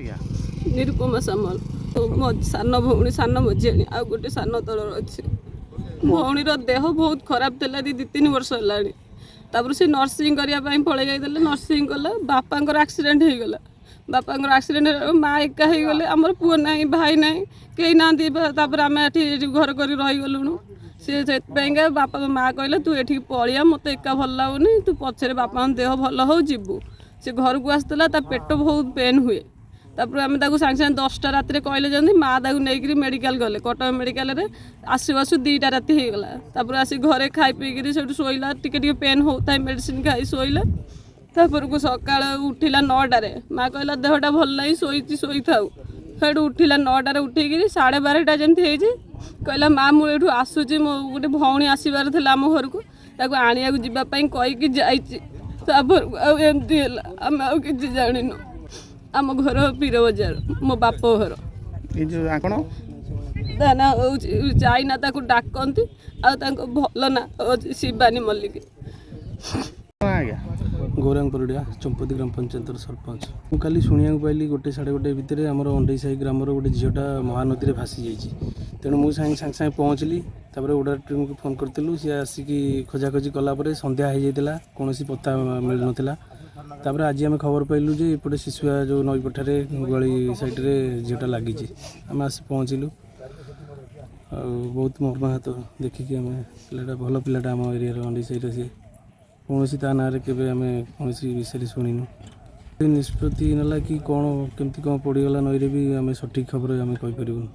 ଆଜ୍ଞା। ନିରୁପମା ସାମଲ। ମୋ ସାନ ଭଉଣୀ, ସାନ ମଝିଆଣୀ, ଆଉ ଗୋଟେ ସାନ ତଳର ଅଛି। ଭଉଣୀର ଦେହ ବହୁତ ଖରାପ ଥିଲା 2-3 ବର୍ଷ ହେଲାଣି। ତାପରେ ସେ ନର୍ସିଂ କରିବା ପାଇଁ ପଳେଇ ଯାଇଥିଲେ। ନର୍ସିଂ କଲା, ବାପାଙ୍କର ଆକ୍ସିଡେଣ୍ଟ ହେଇଗଲା। ବାପାଙ୍କର ଆକ୍ସିଡେଣ୍ଟ ହେଲା, ମା ଏକା ହେଇଗଲେ। ଆମର ପୁଅ ନାହିଁ, ଭାଇ ନାହିଁ, କେହି ନାହାନ୍ତି। ତାପରେ ଆମେ ଏଠି ଘର କରି ରହିଗଲୁଣୁ। ସେ ସେଥିପାଇଁକା ବାପା ମା କହିଲେ, ତୁ ଏଠିକି ପଳିଆ, ମୋତେ ଏକା ଭଲ ଲାଗୁନି, ତୁ ପଛରେ ବାପାଙ୍କ ଦେହ ଭଲ ହଉ ଯିବୁ। ସେ ଘରକୁ ଆସିଥିଲା, ତା ପେଟ ବହୁତ ପେନ୍ ହୁଏ। ତାପରେ ଆମେ ତାକୁ ସାଙ୍ଗେ ସାଙ୍ଗେ 10ଟା ରାତିରେ କହିଲେ ଯେମିତି, ମା ତାକୁ ନେଇକିରି ମେଡ଼ିକାଲ ଗଲେ। କଟକ ମେଡ଼ିକାଲରେ ଆସୁ ଆସୁ 2ଟା ରାତି ହେଇଗଲା। ତାପରେ ଆସି ଘରେ ଖାଇ ପିଇକିରି ସେଇଠୁ ଶୋଇଲା। ଟିକେ ଟିକେ ପେନ୍ ହେଉଥାଏ, ମେଡ଼ିସିନ ଖାଇ ଶୋଇଲା। ତାପରକୁ ସକାଳ ଉଠିଲା 9ଟାରେ। ମା କହିଲା, ଦେହଟା ଭଲ ନାହିଁ, ଶୋଇଛି, ଶୋଇଥାଉ। ସେଇଠୁ ଉଠିଲା 9ଟାରେ। ଉଠିକିରି 12:30 ଯେମିତି ହେଇଛି, କହିଲା, ମା ମୁଁ ଏଇଠୁ ଆସୁଛି, ମୋ ଗୋଟେ ଭଉଣୀ ଆସିବାର ଥିଲା ଆମ ଘରକୁ, ତାକୁ ଆଣିବାକୁ ଯିବା ପାଇଁ କହିକି ଯାଇଛି। ତାପରକୁ ଆଉ ଏମିତି ହେଲା, ଆମେ ଆଉ କିଛି ଜାଣିନୁ। ଆମ ଘର ପୀର ବଜାର, ମୋ ବାପ ଘର। ଏଇ ଯେଉଁ ଆପଣ ତା ନାଁ ହେଉଛି ଚାଇନା, ତାକୁ ଡାକନ୍ତି, ଆଉ ତାଙ୍କ ଭଲ ନାଁ ହେଉଛି ଶିବାନୀ ମଲ୍ଲିକ। ଆଜ୍ଞା। ଗୌରାଙ୍ଗ ପରିଡ଼ା, ଚମ୍ପତି ଗ୍ରାମ ପଞ୍ଚାୟତର ସରପଞ୍ଚ। ମୁଁ କାଲି ଶୁଣିବାକୁ ପାଇଲି 1 1:30 ଭିତରେ ଆମର ଅଣ୍ଡେଇ ସାହି ଗ୍ରାମର ଗୋଟେ ଝିଅଟା ମହାନଦୀରେ ଭାସି ଯାଇଛି। ତେଣୁ ମୁଁ ସାଙ୍ଗେ ସାଙ୍ଗେ ସାଙ୍ଗେ ପହଞ୍ଚିଲି। ତାପରେ ଓଡ୍ରାଫ୍ ଟିମ୍କୁ ଫୋନ୍ କରିଥିଲୁ। ସିଏ ଆସିକି ଖୋଜାଖୋଜି କଲା ପରେ ସନ୍ଧ୍ୟା ହେଇଯାଇଥିଲା, କୌଣସି ପତ୍ତା ମିଳୁନଥିଲା। ତାପରେ ଆଜି ଆମେ ଖବର ପାଇଲୁ ଯେ ଏପଟେ ଶିଶୁଆ ଯେଉଁ ନଈ ପଠାରେ ଗଳି ସାଇଡ଼୍ରେ ଝିଅଟା ଲାଗିଛି। ଆମେ ଆସି ପହଞ୍ଚିଲୁ ଆଉ ବହୁତ ମର୍ମାହତ ଦେଖିକି ଆମେ। ପିଲାଟା ଭଲ ପିଲାଟା, ଆମ ଏରିଆର ଅଣ୍ଡେଇ ସାହିର ସିଏ। କୌଣସି ତା ନାଁରେ କେବେ ଆମେ କୌଣସି ବିଷୟରେ ଶୁଣିନୁ। ନିଷ୍ପତ୍ତି ନେଲା କି କ'ଣ, କେମିତି କ'ଣ ପଡ଼ିଗଲା ନଈରେ ବି ଆମେ ସଠିକ୍ ଖବର ଆମେ କହିପାରିବୁନୁ।